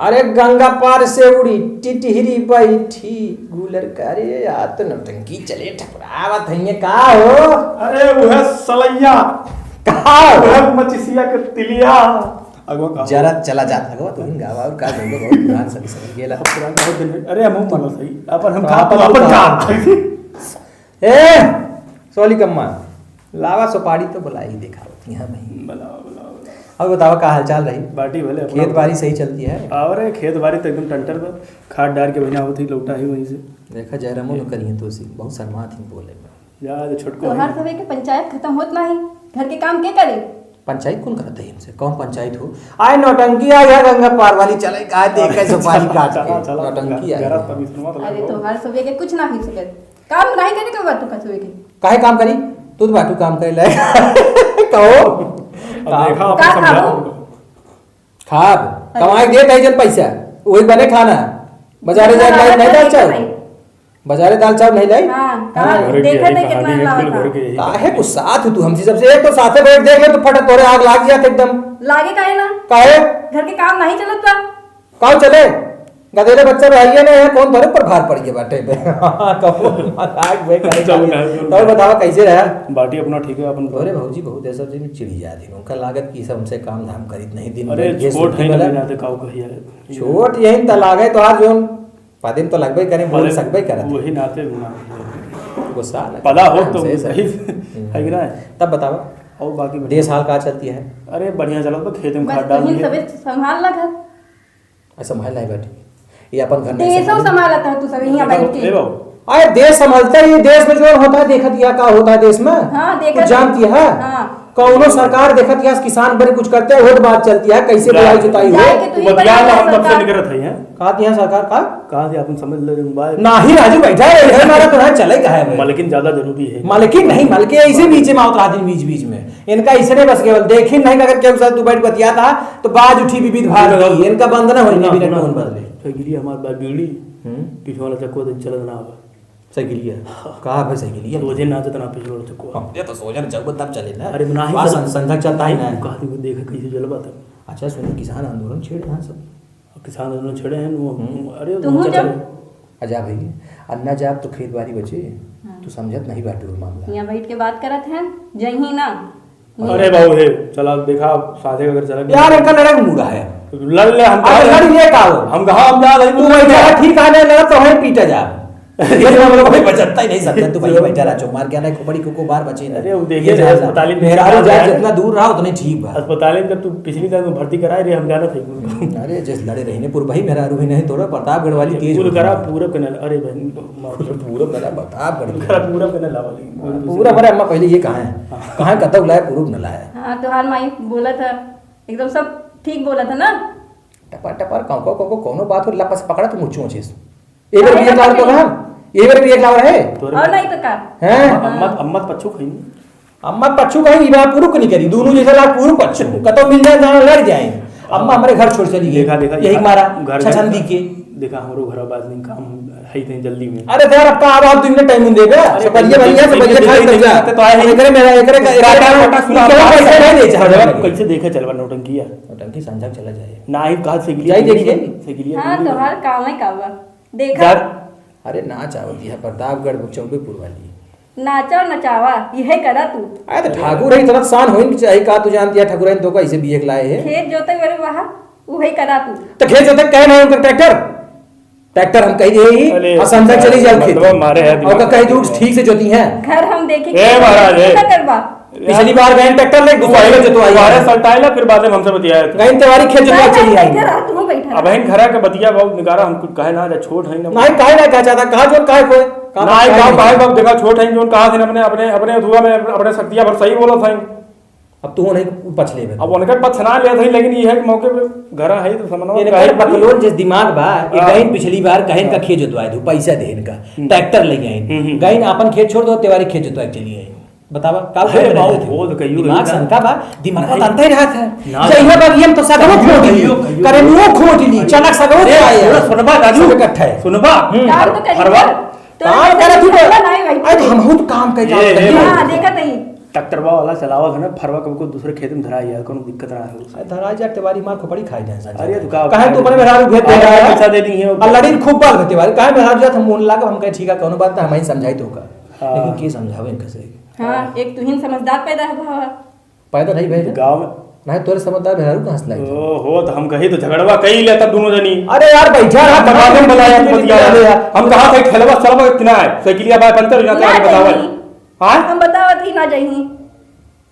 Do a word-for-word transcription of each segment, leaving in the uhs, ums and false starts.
अरे गंगा पार से उड़ी टिटहिरी बैठी गूलर का। अरे यार, तो नौटंकी चले, ठकुरावत हइये का हो? अरे वो है सलैया। का हो? वो है मचिसिया के तिलिया। अगवा का? जरा चला जात अगवा, तू ही गावा और का बोलो, बहुत पुरान सभी समझ गेला। अब पुरान बहुत दिन में, अरे हम मानो सही, अपन हम तो का, अपन अपन का। ए, सोली कम्मा, लावा सुपारी तो बुलाई देखावत यहाँ भाई। बुलावा, बुलावा, बुलावा। अब बतावा का हालचाल रही? बाटी भले अपना खेत बारी सही चलती है? अरे खेत बारी तो एकदम टंटर बा, खाद डार के बहिना होत ही लौटा ही वहीं से। देखा जयरामो न करिए तो सी, बहुत शर्मात ही बोले में। जा, जा छोटको तोहार है। सबे के पंचायत खत्म होत नाही, घर के काम के करे? पंचायत कौन करत है इनसे? कौन पंचायत हो? आए नौटंकी आ गया गंगा पार वाली, चले का देखे सुपारी काट के। चला, चला, नौटंकी आ गया। गरज तमीज सुनवा तो अरे लगो। तोहार सबे के कुछ ना हो सके। काम नहीं करे के बात तू कसुए के। काहे काम करी? तू तो बाटू काम करे लायक। कहो। अब देखा, आप का समझा खाबो? उनको। खाब। अरे। कमाए के देत है जन पैसा, वही बने खाना। बाजारे जाए खाना नहीं, नहीं दाल खाना चाउर। नहीं। बाजारे दाल चाउर नहीं लाई? हाँ, हाँ। कहाँ? घर के देखा यही नहीं कहानी कितना है, लावा कुल था। घर के यही काहे कहानी। गुस्सात हो तू हमसे? सबसे एक तो साथे बैठ देख ले तो फटक तोरे आग लाग जात एकदम। लागे काहे ना? काहे? घर के काम नहीं चलत बा। काव चले? गदेले बच्चा रहिए ना, यहाँ कौन तोरे पर भार पड़ गया बाटे बे? कहो, मजाक बे, करे चलो जाने। ना, चलो तब ना। बतावा कैसे रहा? बाटी अपना ठीक है, अपन अरे भौजी बहुत ऐसा दिन चिढ़ी जाती है, उनका लागत कि सब हमसे काम धाम करीत नहीं, दिन अरे भर ये छोट सुनती है ना, वाला। बिना तो काव कही है। छोट यही त लागे तो आज जोन पदे में तो लगबे करे, बोल पदे सकबे करत। वही नाते गुस्सा ना। पदा हो तो हमसे सब। सही, हम्म। है कि ना? तब बतावा। और बाकी देश हाल का चलती है? अरे बढ़िया चलत बा, खेत में बस खाद डाल तुम दिए। सबे संभाल ला घर। आ, संभाल लाई बैठी। ये अपन घर नहीं देशो संभाली। संभालत है तू सब यहाँ देखो, बैठ के। ए बाबू। अरे देश संभालता है, ये देश में जो होता है, देखत या का होता है देश में? हाँ, देखत कुछ जानती है? हाँ। कौनो सरकार देखत या किसान बड़े कुछ करते हैं, वोट बात चलती है, कैसे जा। बुलाई जुताई हो? जाए के तू ही बतिया बना ला, हम कब से सरकार। निकलत है, हैं? कहा दिया सरकार का? कहा दिया, अपन समझ ले, बाय। नाही राजू, बैठा रहे, इधर मारा तो ना चले, कहा है भाई? मालकिन ज्यादा जरूरी है। मालकिन नहीं, मालकिन ऐसे बीच में आवत रहती बीच बीच में। इनका इसने बस केवल देखी नहीं, अगर केहू साथ तू बैठ बतिया था, तो बाज उठी विविध भारती। इनका बंद ना होई, सुना, बिना सुना, टोन सुना। बदले। साइकिलिया हमार बा बीड़ी, हम्म। पीछे वाला चक्को तो चलत ना आवा। साइकिलिया? हाँ। कहाँ पे साइकिलिया? सोझे ना चलत ना पीछे वाला चक्को। हम ये तो सोझे ना चलबो तब चले ना। अरे, ना ही वहाँ चलत। सं-, संझा चलता ही ना। कहा थी वो देखे कैसे चलबा तब। अच्छा, सुनो, किसान आंदोलन छेड़ यहाँ सब। किसान आंदोलन छेड़े हैं, वो, हम्म। अरे, तुम वो जब चल- अच्छा भाई, अन्ना जाब तो खेत बारी बचे, हाँ। तू समझत नहीं बाटू मामला। यहाँ बैठ के बात करत हैं, जय ही ना। अरे बाबू हे, चला देखा, साथे अगर चला यार, इनका लड़ाई मूड है। लड़ ले, हम अरे कहा लड़ ये का हो? हम कहा, हम जा रहे, तू तू बैठा जा। है, ठीक है, लड़ तो है, पीटा जा। ये हम लोग भाई बचता ही नहीं सकता, तू भाई बैठा रहा, चुप मार के आना, खोपड़ी को, को बार बचे ना। अरे, वो देखिए, ये जान ला। अस्पताल में मेहरारू जाए, जाए। जितना दूर रहा, उतने ठीक बा। अस्पताल में जब तू पिछली time में भर्ती कराए रहे, हम जाना था। हम्म, अरे, जैसे लड़े रहे ने, पूर्व भाई मेहरारू भी नहीं, थोड़ा प्रतापगढ़ वाली तेज पूरा होती करा, है। पूरा कनल, अरे भाई, पूरा करा, प्रतापगढ़। करा, पूरा कनल वाली। पूरा, अरे अम्मा, पहले ये कहाँ है? हाँ। कहाँ कतौ लाए, पूर्व न लाए। हाँ, तोहार माई बोला था, एकदम सब ठीक बोला था ना? टपर, टपर, काँव, काँव, काँव, काँव, कौनो बात हो, लपस पकड़ा तो मुँह चोंचिस। एक बार काहे भी एक लावर तो पकड़ी? कहा, एक बार भी एक लावर है। तोरे और नहीं तो का? हैं? अम्मा, अम्मा पच्छू खाई। अम्मा पच्छू खाई, ई बार पुरुक नहीं करी, दोनों जैसे लाग पुरुक पच्छू, कतौ मिल जाए, जाना लड़ जाए। अम्मा हमारे घर छोड़ चली गई। देखा, देखा, यही देखा, मारा, घर, छछन घर, दी के। देखा, हमरो घर आबाद नहीं, काम है, इतने जल्दी में। अरे, तो यार, आपका आवाज तुमने time नहीं देगा। अरे, सब बढ़िया, बढ़िया, सब देखिए, बढ़िया, देखिए, खाई देखिए, जा। तो आए नहीं। एकरे मेरा, एकरे का, एकरे काटा, का, काटा, सुना, इनका काटा, पैसा काटा, नहीं दे, काटा, चाहता। कैसे देखे चलवा नौटंकी है? नौटंकी संझा चला जाए। ना ही कहा से गिलिया, जाई देखिए। से गिलिया, हाँ, से गिलिया। तोहार काम है का बा? देखा। यार। अरे नाच आवत है, प्रतापगढ़ चौबेपुर वाली। नाचा और नचावा, यह करा तू। अरे तो ठाकुर है, इतना शान होइन के चाहिए का, तू जानती है ठाकुर है तो कैसे बिये के लाए है? खेत जोते वाले वहाँ, वही करा तू। तो खेत जोते कहे ना उनका ट्रैक्टर, ट्रैक्टर हम कह दिए ही, अरे, और समझा चली जाओ खेत। मतलब मारे है और दिमाग। का कह दूँ ठीक से जोती है। घर हम देखे ए महाराज, ए। ना करवा। पिछली बार गए ट्रैक्टर लेके दूसरा तुम्हारे, खेत जोतवाई तुम्हारे है। सल्टाइला, फिर बाद में हमसे बतियाए थे। गए तुम्हारी खेत जोतवा बैठा चली रहा, आई। बैठा रहा, तू बैठा रहा। अब हम घरा के बतिया बाबू निकारा, हम कुछ कहे ना, जा छोट है ना। नहीं, काहे ना कहा चाहता, कहा जो, काहे कोई? नहीं, काहे बाबू, देखा छोट है, जो कहा थे अपने, अपने, अपने अथुआ में, अपने शक्तिया भर सही बोला था। अब तू नहीं पछ लेबे। अब उनके पछ ना लेत है, लेकिन ये है कि मौके पे घर है तो समझ में इनकर काहे बकलोल जिस दिमाग बा, ये हाँ। कहीं पिछली बार कहीं का हाँ। खेत जोतवाए दो, पैसा दे इनका, हम्म। ट्रैक्टर ले आइन। हम्म, हम्म। गइन अपन खेत छोड़ दो, तेवारी खेत जोतवाए चली आइन। बतावा, काल अरे का बाबू, रहत है? बोल कहियो जहिया इनका। शंका बा, दिमाग नहीं। बदलते रहत है। ना, जहिया ना। बा, ये हम तो सगरो कहियो, खोट ली, कहियो, कहियो। करे मुंह खोट ली, अरे, चनक सगरो ए, खाए। सुनबा, राजू। सब इकट्ठा है। सुनबा। हम्म। काम तो करिए। हरवा। तो काम करे तू तो। नहीं भाई। अरे, तो हमहू तो काम कह ए, जाओ, ए, कहियो। हाँ, देखा नहीं। ट्रैक्टरवा वाला चलावत है ना, फरवा कब को दूसरे खेत में धराई है, कोनो दिक्कत ना हो। अरे धराई जा, तिवारी मार खोपड़ी खाई जाए संजय। अरे तो का काहे तू अपने मेहरारू भेज दे रहा है? पैसा दे दी है। और लड़ी खूब बाल में तिवारी, काहे मेहरारू जात हम मुन लागब, हम कहे ठीक है, कोनो बात ना, हम ही समझाई तो का। हाँ। लेकिन के समझावे इनका से? हाँ, एक तू ही समझदार पैदा है भावा। पैदा नहीं भइल। गाँव में। नहीं, तोरे समझदार मेहरारू कहाँ से लाई? ओ, हो, तो हम कही तो झगड़वा कई ले तब दोनों जनी। अरे यार, बैठा रहा, तब आगे बुलाया, तू बतिया रहा। हम कहा था, "खेलवा, चलवा, कितना है? साइकिलिया बाय पंचर हो जाता है, ना बतावा।" जाइही। हाँ? हम बतावत ही ना जाइही।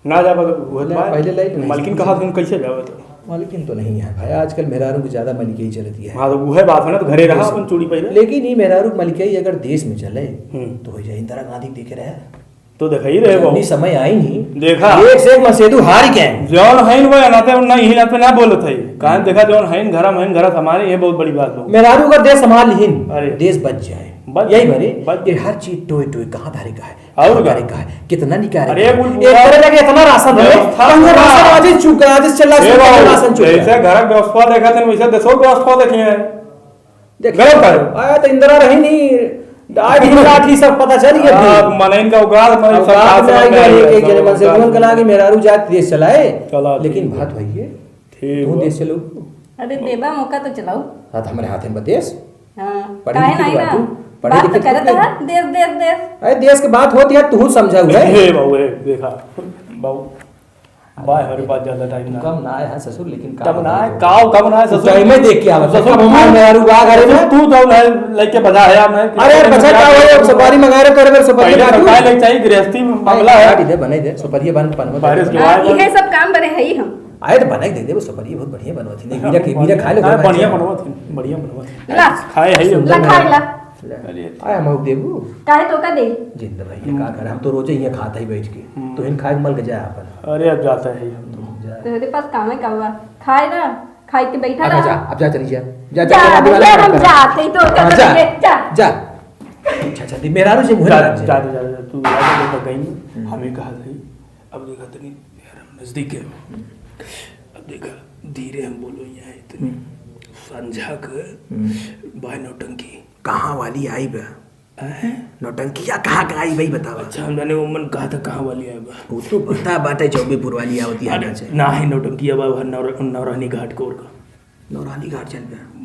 ना जाबा तो उहे ना, बात। पहले लाई तो नहीं मलकिन समझी। कहा तुम कैसे जाबा तो? मलकिन तो नहीं है भाई, आजकल मेहरारू की ज्यादा मलिकाई चलती है। हाँ, तो उहे बात है ना, तो घरे रहा, अपन चूड़ी पहने। लेकिन ये मेहरारू की मलिकाई अगर देश में चले, हम्म। तो हो जाए इंदिरा गांधी देखे रहे। तो देखा ही रहे जौनी बाबू। समय आई नहीं। देखा। एक से एक मसेदू हार गए। जौन है वो नाते ना, यही नाते ना बोलत है। काहे देखा, जौन है घरा में, घरा समारे, ये बहुत बड़ी बात हो। मेहरारू का देश संभाल लीन, अरे। देश बच जाए। बच यही जाए, भरे बच कि जाए। हर चीज टोए टोए कहाँ धरे का है, और कहाँ का? धरे का है, कितना निकाले अरे, का है। वो एक पूरा तरह लगे इतना राशन है, व्यवस्था कौन सा पूरा। राशन आज ही चुका, आज ही चला ए चुका, बाबू, राशन चुका। जैसे घर की व्यवस्था देखा थे, वैसे देशों की व्यवस्था देखी है। देख, गलत है। आया तो इंदिरा रही नहीं, आज ही लाठी सब पता चल गया फिर। अब मनइन का औकात, मनइन अब सब औकात बात में समझ आई में गया, आई एक, है, एक सब जने मन से औकात बोल में। कला कि मेहरारू जात देश चलाए, चला, लेकिन ठीक है। बात वही है, ठीक तू है। देश चलो। अरे देबा मौका तो चलाओ। हाँ, तो हमारे हाथ में बा देश। हाँ, पढ़ी काहे लिखी नहीं तो ना? बात, पढ़ी बात तो लिखी तो करत बात। है, देश, देश, देश। अरे देश के बात होती है, तू समझा हुआ है। हे बाबू, हे, देखा, बाबू, बाय हमारे पास ज्यादा टाइम ना। कम ना आए हैं ससुर, लेकिन का कम ना बताएं आए, तो। काव कम ना आए तू ससुर। टाइम में देख के आवा। ससुर, कब घूमू। आए मेहरारू आ घरे में? तू तो है, लेके बजा है, मैं अरे, बचा का हो, सुपारी मंगा रहे, तोरे घर सुपारी पहले काटू। सुपारी लेके चाहिए, गृहस्थी में मामला है। काट दे, बनाई दे, सुपारी बन, बन, बन। बारिश के हाँ, बाद ये सब काम बने है ही हम। आए तो बनाई दे दे, वो सुपारी बहुत बढ़िया बनवा थी। नहीं, मीरा के, मीरा खा ले, हाँ, भाई, बढ़िया अच्छा। बनवा थी, बढ़िया बनवा थी। ला। खाए है ही हम। ला, खाए ला। अरे। आए हम देबू। काहे तो का दे? जिंदा रहिए, का करे? हम तो रोजे यहाँ खात ही बैठ के। हम्म। तो इन खाए मल के जाए अपन। अरे, अब जाता है हम तो। जा। तेरे पास काम है, का हुआ? खाए ना, खाए के बैठा अब जा, रहा। अब जा, चली जा। जा, जा, जा, जा, भैया, जा, हम जा। जाते ही तो हाँ, कहते जा। हैं, जा। जा। अच्छा, अच्छा, दे, मेहरारू से मुँह जा, लग जाए। जा, जा, जा, तू जा, जा, जा, कहीं नहीं। हम्म। हमें कहा सही। अब देखा तनी, यार, हम नजदीक है। अब देखा, धीरे हम बोलो यहाँ इतनी। हम्म। संझा के हम्म। बाय नौटंकी। कहाँ वाली आई बा? हैं? नौटंकिया कहाँ का आई भाई बतावा। अच्छा, हम जाने वो मन कहा था कहाँ वाली आई बा। वो तो पता बाटे चौबेपुर वाली आवती है अरे, ना से। ना है नौटंकिया बा, वह नौर-, नौरानी घाट के ओर का। नौरानी घाट चल पे।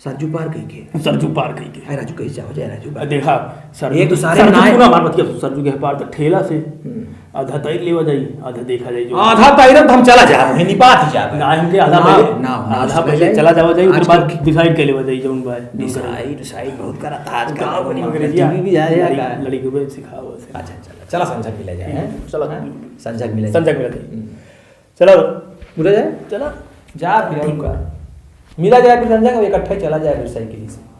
सरजू पार कहीं के। सरजू पार कहीं के। अरे राजू कहीं से हो जाए राजू? अ, देखा, सरजू एक तो के, सारे सरजू ना सुना हमार बतिया, सरजू के पार तक ठेला से। हम्म। आधा तैर लेवा जाई, आधा देखा जाई जो। आधा तैरब तो हम चला जाब, वहीं निपात ही जाब। ना, इनके आधा ना, पहले, ना, ना, आधा चला पहले जाए। चला जावा जाई, ओकर आजकल बाद की decide कर लेवा जाई जौन बा, जौन decide, करे। Decide बहुत करत है आजकल। गाँव बनी अंग्रेजिया। टीवी भी जाए या लड़ी, का? लड़ी के सिखाओ से। अच्छा, चला, चला, संझा मिले जाए, हैं? चला। हाँ? संझा मिले जाए। संझा मिले जाए। हम्म। चला। मिला जाए? चला। जा फिर ठीक और बा। का। मिला जाए फिर संझा का, इकट्ठा ही चला जाए फिर साइकिल से।